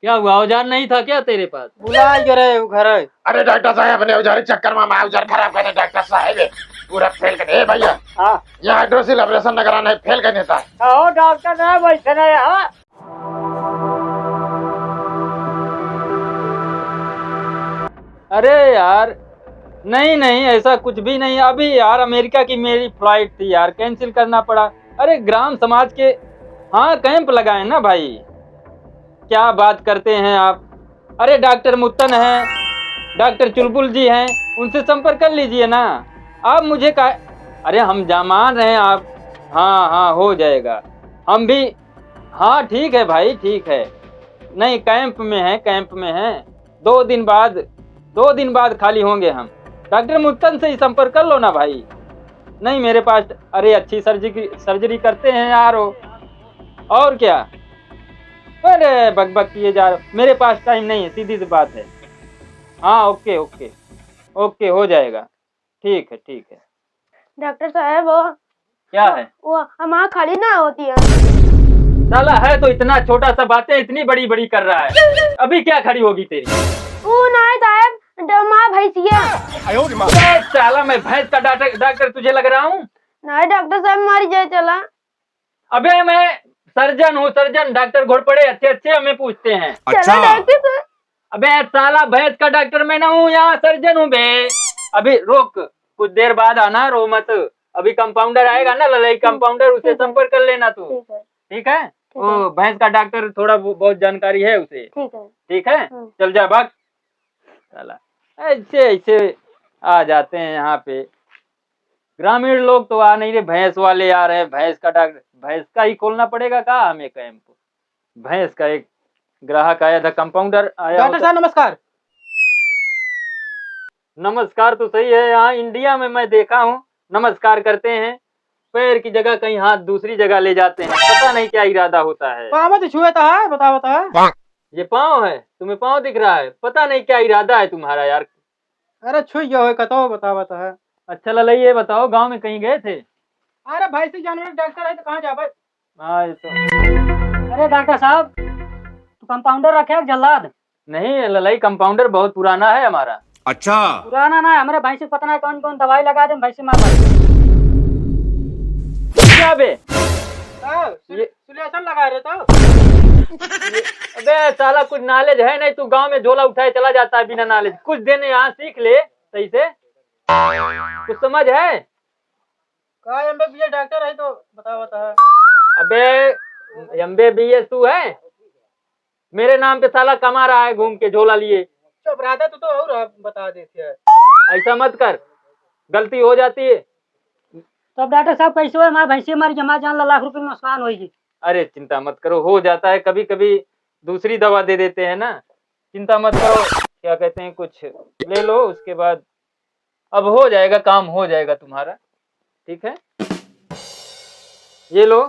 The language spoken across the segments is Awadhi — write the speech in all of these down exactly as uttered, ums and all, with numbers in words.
क्या हुआ, औजार नहीं था क्या तेरे पास? भुला गए रे, वो घर है। अरे डॉक्टर साहब, अपने औजार के चक्कर में हमारा औजार खराब कर दे डॉक्टर साहब, पूरा फेल कर दे। ए भैया, हाँ। यहाँ हाइड्रोसिल ऑपरेशन न कराना है, फेल कर देता है। ओ डॉक्टर साहब, वैसे नहीं, हाँ। अरे यार, नहीं, नहीं, ऐसा कुछ भी नहीं। अभी यार, अमेरिका की मेरी फ्लाइट थी यार, कैंसिल करना पड़ा। अरे, ग्राम समाज के, हाँ, कैंप लगाए ना भाई, क्या बात करते हैं आप। अरे, डॉक्टर मुत्तन हैं, डॉक्टर चुलबुल जी हैं, उनसे संपर्क कर लीजिए ना। आप मुझे का, अरे, हम जा मान रहे हैं आप, हाँ, हाँ, हो जाएगा। हम भी, हाँ, ठीक है भाई, ठीक है। नहीं, कैंप में है, कैंप में है। दो दिन बाद, दो दिन बाद खाली होंगे हम। डॉक्टर मुत्तन से ही संपर्क कर लो ना भाई। नहीं मेरे पास, अरे अच्छी सर्जरी, सर्जरी करते हैं यार वो। और क्या? अरे बकबक किए जा रहे हो। मेरे पास टाइम नहीं है, सीधी सी बात है। हाँ, ओके, ओके, ओके, हो जाएगा। ठीक है, ठीक है। डॉक्टर साहब, वो क्या वो, है? वो हमार खड़ी ना होती है। साला है तो इतना छोटा सा, बातें इतनी बड़ी बड़ी कर रहा है, अभी क्या खड़ी होगी तेरी? वो ना है साहब, ड-, माँ भैंसिया। ए, साला मैं भैंस का डॉक्टर, डॉक्टर तुझे लग रहा हूँ? नहीं डॉक्टर साहब, मारी जाए चला। अबे मैं सर्जन हूँ, सर्जन, डॉक्टर घोड़पड़े अच्छे अच्छे हमें पूछते हैं। चलो अच्छा। डॉक्टर साहब। अबे साला, भैंस का डॉक्टर मैं ना हूँ, यहाँ सर्जन हूँ बे। अभी रुक, कुछ देर बाद आना, रो मत। अभी कंपाउंडर आएगा ना, ललई कंपाउंडर, उसे ठीक है। संपर्क कर लेना तू। ठीक है। ठीक है? ठीक है। वो भैंस का डॉक्टर थोड़ा वो, बहुत जानकारी है उसे। ठीक है। ठीक है? हम्म। चल जा, भाग। साला, ऐसे, ऐसे आ जाते हैं यहाँ पे। ग्रामीण लोग तो आ नहीं रहे, भैंस वाले आ रहे हैं, भैंस का डॉक्टर, भैंस का ही खोलना पड़ेगा का हमें कैंप? भैंस का एक ग्राहक आया था, कंपाउंडर आया डॉक्टर होता। साहब, नमस्कार। नमस्कार तो सही है, यहाँ इंडिया में मैं देखा हूँ, नमस्कार करते हैं, पैर की जगह कहीं हाथ दूसरी जगह ले जाते हैं, पता नहीं क्या इरादा होता है। पाँव तो छुए तो है, बताओ तो है। ये पाँव है, तुम्हें पाँव दिख रहा है, पता नहीं क्या इरादा है तुम्हारा यार। अरे छुई गयो है, कतो बतावा तो है। अच्छा ललई, ये बताओ, गांव में कहीं गए थे? अरे भैंसी जानवर डॉक्टर है तो कहाँ जाबे? हाँ, ये तो। अरे डॉक्टर साहब, तू कंपाउंडर रखे है जल्लाद? नहीं ललई, कंपाउंडर बहुत पुराना है हमारा। अच्छा। पुराना ना है, हमरे भैंसी को पता नहीं कौन कौन दवाई लगा दे, भैंसी मार मार। क्या बे? हाँ, सुल-, ये सुलेसन लगा रहे तो। ये, अबे साला, कुछ नॉलेज है नहीं, तू गांव में झोला उठाए चला जाता है बिना नॉलेज। कुछ दिन यहाँ सीख ले सही से, कुछ समझ है? का एमबीबीएस डॉक्टर है तो बतावा तो है। अबे एमबीबीएस तू है, मेरे नाम पे साला कमा रहा है घूम के झोला लिए। चुप रहा था, तू तो और बता देते हैं। ऐसा मत कर, गलती हो जाती है। तो अब डॉक्टर साहब कैसे हो? हमारे भैंसी हमारी जमा जान ला लाख रुपए में नुकसान होगी। अरे चिंता मत करो, हो जाता है कभी कभी, दूसरी दवा दे देते हैं ना, चिंता मत करो। क्या कहते हैं, कुछ ले लो, उसके बाद अब हो जाएगा, काम हो जाएगा तुम्हारा, ठीक है? ये लो।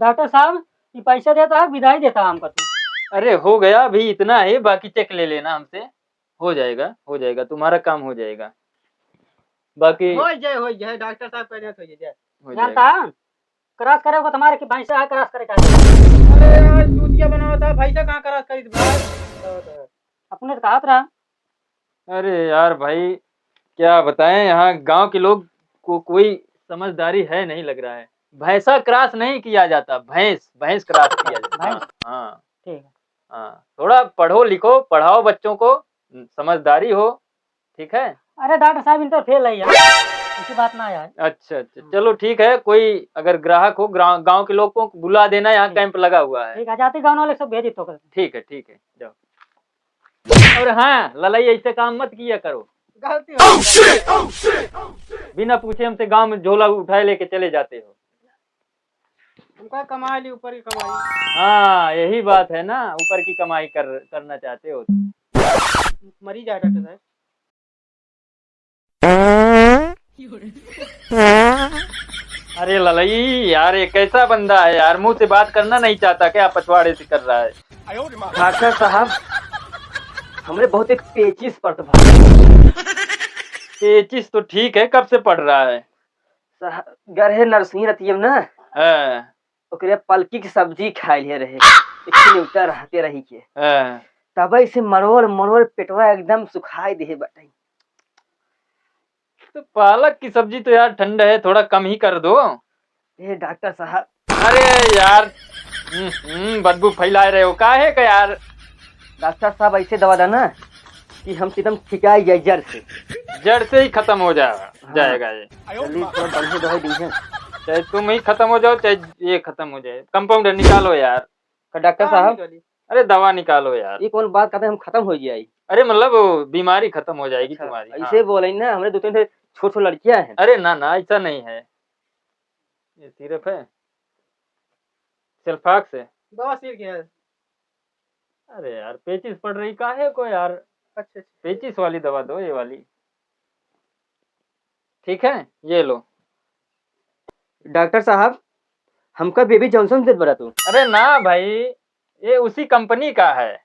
डॉक्टर साहब, ये पैसा देता है, विदाई देता है हमका तू? अरे हो गया, अभी इतना है, बाकी चेक ले लेना हमसे, हो जाएगा, हो जाएगा, तुम्हारा काम हो जाएगा। बाकी हो जाए, हो जाए, डॉक्टर साहब कह देते हो जाए। हो जानता जाएगा। है, क्रॉस करे को तुम्हारे कि भैंसा है, क्रॉस करे का? अरे यार, चूतिया बनावा था, भैंसा कहाँ क्रॉस करी थी भाई? अपने तो कहा रहा। अरे यार भाई, क्या बताएं, यहाँ गांव के लोग को कोई समझदारी है नहीं लग रहा है। भैंसा क्रॉस नहीं किया जाता, भैंस, भैंस क्रॉस किया जाता। भैंस? हाँ, हाँ। ठीक है। हाँ, थोड़ा पढ़ो लिखो, पढ़ाओ बच्चों को, समझदारी हो, ठीक है? अरे डॉक्टर साहब, इंटर फेल है यार, ऐसी बात ना आए। अच्छा, अच्छा, हम्म। चलो ठीक है, कोई अगर ग्राहक हो, ग्रा-, गांव के लोग को बुला देना, यहाँ ठीक। कैंप लगा हुआ है। ठीक है, जाते गांव वाले सब भेज दो। ठीक है, ठीक है, जाओ। और हाँ, ललई, ऐसे काम मत किया करो। गलती हो गई। Oh, shit! Oh, shit! Oh, shit! बिना पूछे हमसे गांव में झोला उठाए लेके चले जाते हो। उनका कमाई ली, ऊपर की कमाई। हाँ, यही बात है ना, ऊपर की कमाई कर, करना चाहते हो तुम। मरी जाए डॉक्टर साहब। अरे ललई यार, ये कैसा बंदा है यार, मुंह से बात करना नहीं चाहता क्या, पछवाड़े से कर रहा है। डॉक्टर साहब, हमरे बहुत एक पेचिस पड़त बा। पेचिस तो ठीक है, कब से पड़ रहा है? सह-, गरहे नरसिंह रतियम ना। हाँ। ओकरे पलकी की सब्जी खाए लिए रहे। एक नीवता रहते रही के। हाँ। अब ऐसे मरोड़ मरोड़ पेटवा एकदम सुखाई दिहे बाटे। तो पालक की सब्जी तो यार ठंड है, थोड़ा कम ही कर दो। ए डॉक्टर साहब। अरे यार, हम्म, हम्म, बदबू फैला रहे हो, काहे का यार? डॉक्टर साहब, ऐसे दवा देना कि हम एकदम ठिकाई जाए जड़ से। जड़ से ही खत्म हो जा, हाँ। जाएगा ये। जल्दी थोड़ा बढ़िया दवाई दीजिए। चाहे तुम ही खत्म हो जाओ, चाहे ये खत्म हो जाए। कंपाउंडर निकालो यार। का डॉक्टर हाँ, साहब? निकालिए। अरे दवा निकालो यार। ये कौन बात कहते हैं, हम खत्म हो जाए? अरे मतलब वो बीमारी खत्म हो जाएगी अच्छा, तुम्हारी। ऐसे हाँ। बोले ना, हमरे दो तीन ठे छोट छोट लड़कियां हैं। अरे ना ना, ऐसा नहीं है, ये सिर्फ है सिल्फाक्स है। दवा सिर के है। अरे यार, पेचिस पड़ रही काहे को यार? अच्छा, अच्छा। पेचिस वाली दवा दो, ये वाली। ठीक है, ये लो। डॉक्टर साहब, हमका बेबी जॉनसन देत बड़ा तू? अरे ना भाई, ये उसी कंपनी का है।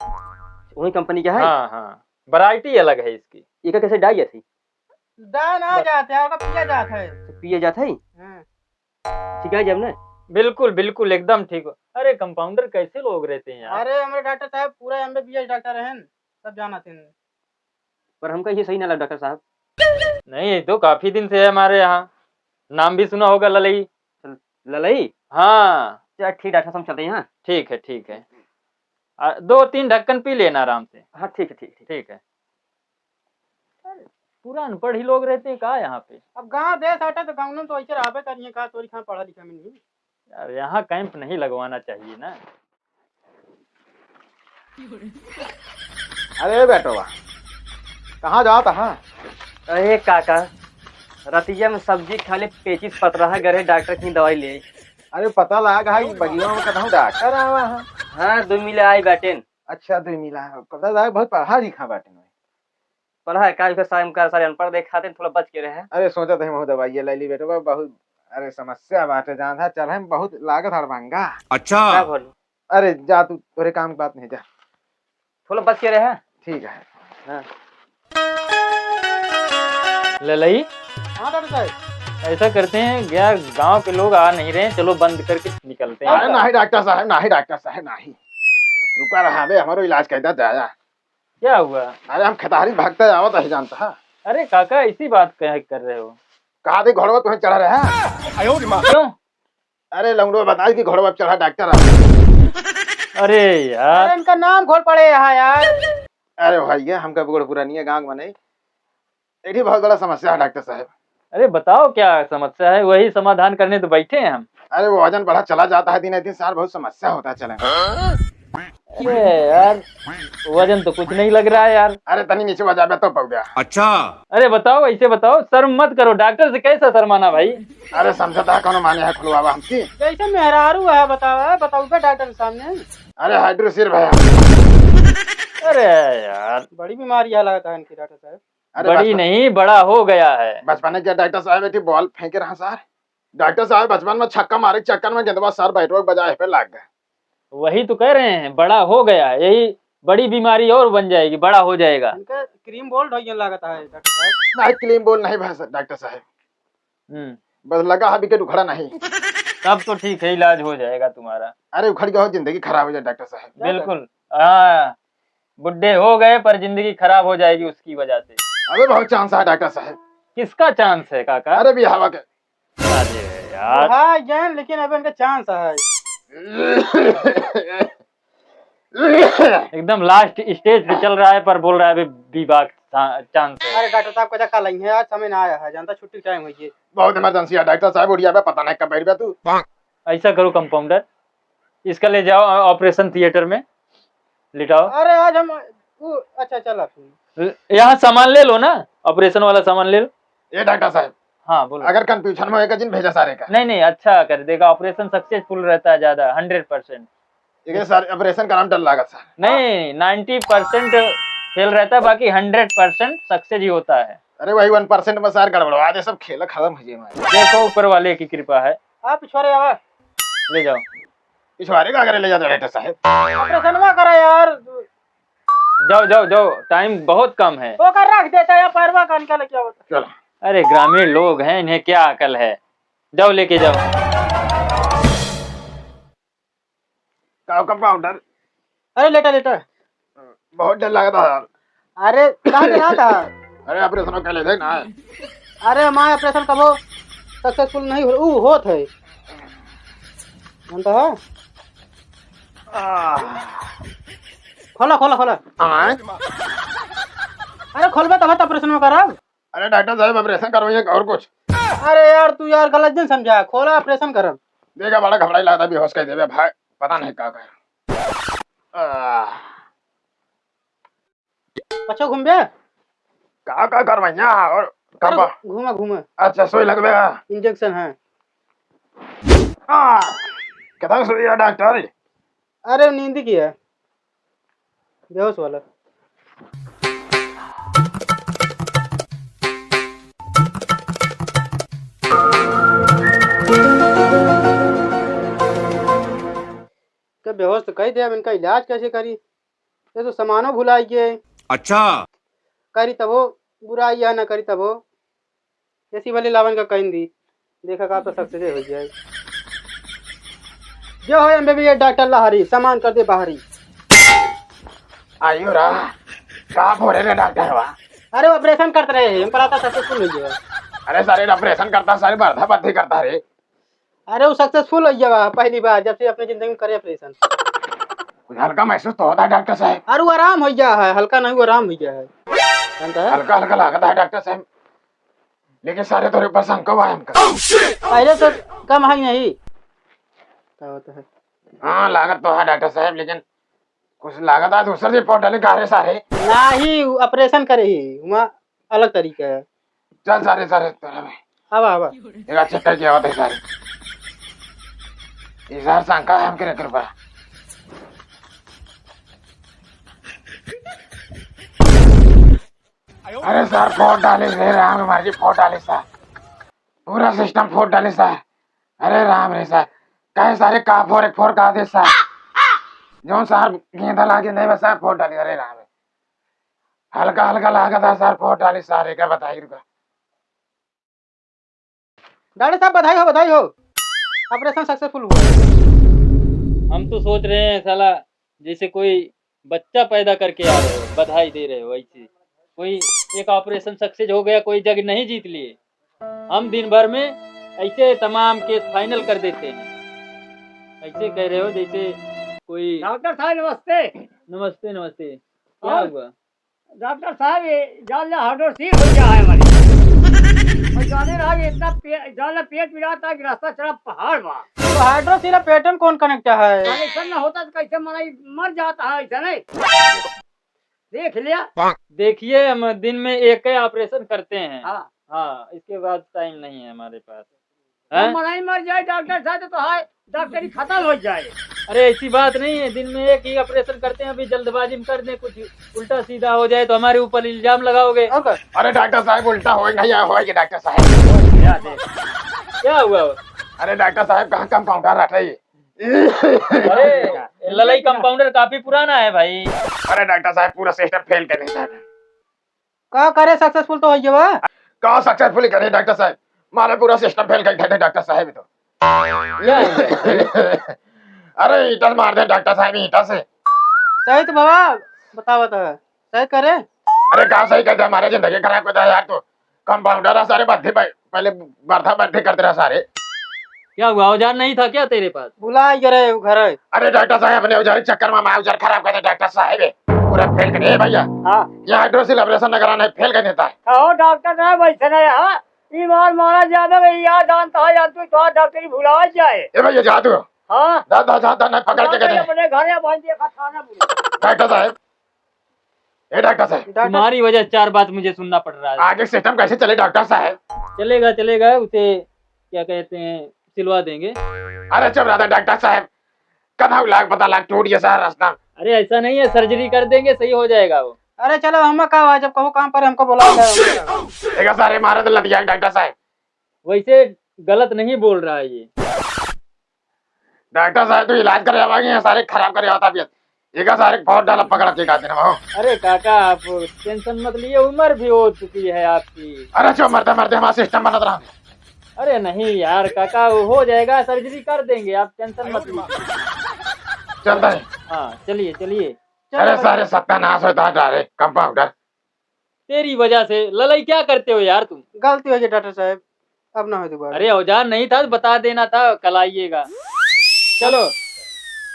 वही कंपनी का है? हाँ, हाँ, वैरायटी अलग है इसकी। इका कैसे डाई जाती? डाई ना बस। जाते हैं, ओका पिया जात है। अच्छा, पिया जात है? हाँ। ठीक है, जब ना। बिल्कुल, बिल्कुल, एकदम ठीक हो। अरे, कंपाउंडर कैसे लोग रहते हैं यार? अरे, हमारे डॉक्टर साहब पूरा एमबीबीएस डॉक्टर हैं, सब जानत हैं। पर हमका ये सही ना लगा डॉक्टर साहब। नहीं, ये तो काफी दिन से है हमारे यहाँ, नाम भी सुना होगा ललई। ललई? हाँ। चल ठीक डॉक्टर साहब, हम चलते हैं यहाँ। ठीक है, ठीक है। आ, दो तीन ढक्कन पी लेना आराम से। हाँ ठीक है, ठीक है, ठीक। ठीक है। अरे, पूरा अनपढ़ ही लोग रहते हैं का यहाँ पे? अब गाँव देश हटे तो गाँव में तो ऐसे रहबे करिए का, तोरी खां पढ़ा लिखा में नहीं। यार, यहाँ कैंप नहीं लगवाना चाहिए ना। अरे बेटवा, कहाँ जात हा? अरे काका, रतिया में सब्जी खा ले, पेचिस पतरा है, गरे डॉक्टर की दवाई ले। अरे पता लगा है कि बगिया में कतहूँ डॉक्टर आवा है। हाँ, दो मिले आई बाटेन। अच्छा, दो मिला है। पता लगा बहुत पढ़ा लिखा बाटेन। पढ़ा है, काहे के सारे, सारे अनपढ़ देखाते हैं, थोड़ा बच के रहे। अरे सोचत है महू दवाई ले ली बेटवा, बहुत, अरे समस्या बाटे, जान है, चल हम बहुत लागत हड़बंगा। अच्छा। का बोलू? अरे जा तू, तोरे काम की बात नहीं, जा। थोड़ा बच के रहे। ठीक है। हाँ। ललई? हाँ डॉक्टर साहब। ऐसा करते हैं, क्या गांव के लोग आ नहीं रहे हैं, चलो बंद करके निकलते हैं। अरे नहीं डॉक्टर साहब, नहीं डॉक्टर साहब, नहीं। रुका रहा बे, हमारो इलाज कर दे, जा, जा। क्या हुआ? अरे हम खेतहरी भागते आवत है, जानता है। अरे काका, ऐसी बात कह कर रहे हो? कहा दे घोड़वा तुम्हें चढ़ा रहे हैं। क्यों? अरे लौंडो बताई कि घोड़वा पे चढ़ा डॉक्टर आ। अरे यार। अरे इनका नाम घोल पड़े यहाँ यार। अरे भैया, हमका बूढ़ पुरानिया गाँव में नहीं, एक बहुत बड़ा समस्या है डॉक्टर साहब। अरे बताओ क्या समस्या है, वही समाधान करने तो बैठे हैं हम। अरे वो वजन बढ़ा चला जाता है दिन दिन सार, बहुत समस्या होता है चले। अरे यार, वजन तो कुछ नहीं लग रहा है यार। अरे तनी नीचे बजा बे तो पौधा। अच्छा। अरे बताओ, ऐसे बताओ, शर्म मत करो, डॉक्टर से कैसा शर्माना भाई? अरे समझता है कौनो माने है खुलवावा हमकी। जैसे मेहरारू है बताओ, है बताओ बे डॉक्टर के सामने। अरे हाइड्रोसिर भैया। अरे यार। बड़ी बीमारी है लगता है इनकी डॉक्टर साहब। अरे बड़ी बचपन नहीं, बड़ा हो गया है। बचपन में क्या डॉक्टर साहब एक बॉल फेंके रहा सार। डॉक्टर साहब बचपन में छक्का मारे के चक्कर में गेंदवा सार बैटवा के बजाए पे लाग गए। वही तो कह रहे हैं, बड़ा हो गया है, यही बड़ी बीमारी और बन जाएगी, बड़ा हो जाएगा। इनका क्रीम बोल्ड हो गया लागत है डॉक्टर साहब। नहीं, क्रीम बोल्ड नहीं भाई साहब, डॉक्टर साहब। हम्म। बस लगा है विकेट उखड़ा नहीं। तब तो ठीक है, इलाज हो जाएगा तुम्हारा। अरे उखड़ गया हो, जिंदगी खराब हो जाए डॉक्टर साहब। बिल्कुल। हाँ, बुड्ढे हो गए पर जिंदगी खराब हो जाएगी उसकी वजह से। अबे बहुत चांस है डॉक्टर साहब। किसका चांस है काका? अरे बिहावा के। अरे यार। हाँ जान, लेकिन अबे इनका चांस है। एकदम लास्ट स्टेज पे चल रहा है पर बोल रहा है अभी विवाह चा-, चांस है। अरे डॉक्टर साहब का धक्का लगी है, आज समय ना आया है, जानता छुट्टी टाइम हुई है। बहुत इमरजेंसी है डॉक्टर साहब, उठिया बे, पता नहीं कब बैठ बे तू। ऐसा करो कंपाउंडर, इसका ले जाओ ऑपरेशन थिएटर में, लिटाओ। अरे आज हम, वो, अच्छा चला फिर। यहाँ सामान ले लो ना, ऑपरेशन वाला सामान ले लो। ये डॉक्टर साहब, हाँ बोलो। अगर कंफ्यूजन में होएगा जिन भेजा सारे का। नहीं नहीं, अच्छा कर देगा, ऑपरेशन सक्सेसफुल रहता है ज्यादा, हंड्रेड परसेंट। ये सर ऑपरेशन का नाम डर लागत सर। नहीं, नाइंटी परसेंट फेल रहता है, बाकी हंड्रेड परसेंट सक्सेस ही होता है। अरे वही वन परसेंट में सर गड़बड़वा दे, सब खेल खत्म हो जाए हमारे। देखो ऊपर वाले की कृपा है। आप पिछवाड़े आवा। ले जाओ। पिछवाड़े का करे ले जाता डॉक्टर साहब? ऑपरेशनवा करा यार। जाओ जाओ जाओ, टाइम बहुत कम है। ओकर रख देता है, पैरवा का निकाल के आवत। चलो। अरे ग्रामीण लोग हैं, इन्हें क्या अकल है? जाओ लेके जाओ। का कंपाउंडर? अरे लेटा लेटा। बहुत डर लगा था यार। अरे, कहाँ डरा था? अरे, ऑपरेशन कर लेते ना। अरे, हमारे ऑपरेशन कबो सक्सेसफुल नहीं हो, ऊ होत है। जानता है? आह। खोला, खोला, खोला। हाँ? अरे, खोलबे तब तो ऑपरेशन में करब। अरे डॉक्टर साहब, ऑपरेशन करवाइए और कुछ। अरे यार, तू यार गलत दिन समझा, खोला ऑपरेशन करब। देखा, बड़ा घबराई लगता, बेहोश कर देवे भाई, पता नहीं का कर। आह। पछो घूमबे? का, का करवाइया और अरे, कब? घूमा, घूमा। अच्छा, सुई लगबे? इंजेक्शन है। आ, कितना सुई है डॉक्टर? अरे, नींद की है, बेहोश वाला। के बेहोश तो कही दे, अब इनका इलाज कैसे करी? ये तो सामानो भुला गए। अच्छा। करी तबो बुराई है, ना करी तबो। ऐसी वाली लावन का कहीं दी, देखा का तो सक्सेस हो जाए। जो हो एमबीबीएस डॉक्टर लहरी, सामान कर दे बाहरी। आयो रा, का बोले रे डॉक्टर बा? अरे, ऑपरेशन करते रहे हैं, हमको लगता सक्सेसफुल हो गया। अरे सारे, ऑपरेशन करता, सारे बर्धा बर्धी करता रे। अरे, वो सक्सेसफुल हो गया बा, पहली बार जब से अपने जिंदगी में करे ऑपरेशन। कुछ हल्का महसूस तो होता है डॉक्टर साहब? अरे, वो आराम हो गया है, हल्का नहीं, वो आराम हो गया है। जानता है? हल्का हल्का लागत है डॉक्टर साहब, लेकिन सारे तोरे ऊपर शंका हुआ है हमका। पहले तो कम है नहीं। क्या होता है? हाँ, लागत तो है डॉक्टर साहब, लेकिन कुछ लागत है दूसर से रिपोर्ट डाले का रे सारे। नहीं, वो ऑपरेशन करे ही, वहाँ अलग तरीका है। चल सारे, सारे, तोरा में। आवा, आवा। एक अच्छा कर दिया होता है सारे। ये सार शंका है हमके रख रुपा। अरे सार, फोड़ डाले रे राम, हमारे जी फोड़ डाले सार, पूरा सिस्टम फोड़ डाले सार। अरे राम रे सार, कहे सारे का फोड़, एक फोड़ का दे सार, जो सार गेंदा लागे नहीं बस सार फोड़ डाले। अरे राम रे, हल्का हल्का लागत है सार, फोड़ डाले सार, एक बताई रुका। डॉक्टर साहब, बधाई हो, बधाई हो, ऑपरेशन सक्सेसफुल हुआ। हम तो सोच रहे हैं साला, जैसे कोई बच्चा पैदा करके आ रहे हो, बधाई दे रहे हो, ऐसे कोई एक ऑपरेशन सक्सेस हो गया, कोई जग नहीं जीत लिए। हम दिन भर में ऐसे तमाम केस फाइनल कर देते हैं। ऐसे कह रहे हो जैसे कोई डॉक्टर साहब, नमस्ते। नमस्ते, नमस्ते। क्या और हुआ? डॉक्टर साहब, ये जान ला हाइड्रोसील हो गया है हमारी। और जाने रहा, ये इतना पे-, जान ला पेट पिरात है कि रास्ता चला पहाड़ बा। तो हाइड्रोसील और पेट में कौन कनेक्ट है? कनेक्शन ना होता तो कैसे मराई मर जाता है ऐसा नहीं। देख लिया। देखिए, हम दिन में एक ही ऑपरेशन करते हैं। हाँ। हाँ, इसके बाद टाइम नहीं है हमारे पास। हम हैं? मराई मर जाए डॉक्टर साहब, तो हाय, डॉक्टरी खत्म हो जाए। अरे, ऐसी बात नहीं है, दिन में एक ही ऑपरेशन करते हैं, अभी जल्दबाजी में कर दें, कुछ उल्टा सीधा हो जाए तो हमारे ऊपर इल्जाम लगाओगे। अरे डॉक्टर साहब, उल्टा होए नहीं, होए कि डॉक्टर साहब। क्या हुआ? अरे डॉक्टर साहब, कहाँ कंपाउंडर रहता है? अरे, ललई कंपाउंडर काफी पुराना है भाई। अरे डॉक्टर साहब, पूरा सिस्टम फेल कर देता है। का करे, सक्सेसफुल तो होइए बा। का सक्सेसफुल करे डॉक्टर साहब? मारे पूरा सिस्टम फेल कर देते डॉक्टर साहब तो। या है। अरे ईंटा से मार दे डॉक्टर साहब, ईंटा से। सही तो बाबा बतावत है, सही करे। अरे का सही करते, हमारे जिंदगी खराब कर दे यार तू। कंपाउंडर है सारे, बर्धे प-, पहले बर्धा बर्धे करते रहा सारे। क्या हुआ, औजार नहीं था क्या तेरे पास? भुला गए रहे वो घर। अरे डॉक्टर साहब, अपने औजार के चक्कर में हमारा औजार खराब कर दे डॉक्टर साहब, पूरा फेल कर दे। ए भैया, हाँ। ये हाइड्रोसिल ऑपरेशन न कराना है, फेल कर देता है। कहो डॉक्टर साहब, ऐसे नहीं, हाँ, ई मार मारा जावे, यार जानता है यार, तू तो डॉक्टरी भुला जाए। ए भैया, जा तू। हाँ। जा, जा, जा, जा, नहीं पकड़ के जा, कहते हैं। अपने घर या भाई देखा थाना पुलिस। डॉक्टर साहब, ए डॉक्टर साहब। डॉक्टर तुम्हारी वजह से चार बात मुझे सुनना पड़ रहा है। आगे सिस्टम कैसे चले डॉक्टर साहब? चलेगा, चलेगा, उसे क्या कहते हैं, सिलवा देंगे। अरे चुप रहा डॉक्टर साहब, कधा लाग पता लाग टूट गया सारा रास्ता। अरे ऐसा नहीं है, सर्जरी कर देंगे, सही हो जाएगा वो। अरे चलो, हम का हुआ, जब कहो काम पर हमको बुला लो। देखा सारे मारे तो लतिया डॉक्टर साहब। वैसे गलत नहीं बोल रहा है ये। डॉक्टर साहब, तू इलाज करे आवागे, यहाँ सारे खराब करे आवता तबियत। ये का सारे बहुत डाला पकड़ा के गाते ना हो। अरे काका, आप टेंशन मत लिए, उम्र भी हो चुकी है आपकी। अरे चो मरते मरते हमारा सिस्टम बनत रहा। अरे नहीं यार काका, वो हो जाएगा, सर्जरी कर देंगे, आप टेंशन मत लीजिए। चलता है। हाँ, चलिए, चलिए। चलो अरे भाई। सारे सत्यानाश होता है, अरे कंपाउंडर। तेरी वजह से लड़ाई क्या करते हो यार तुम? गलती हो गई डॉक्टर साहब, अब ना हो दोबारा। अरे औजार नहीं था तो बता देना था, कल आइएगा। चलो,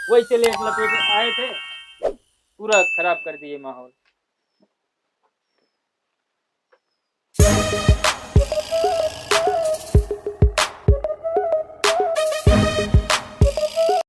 वैसे लेट लपेट आए थे, पूरा खराब कर दिए माहौल।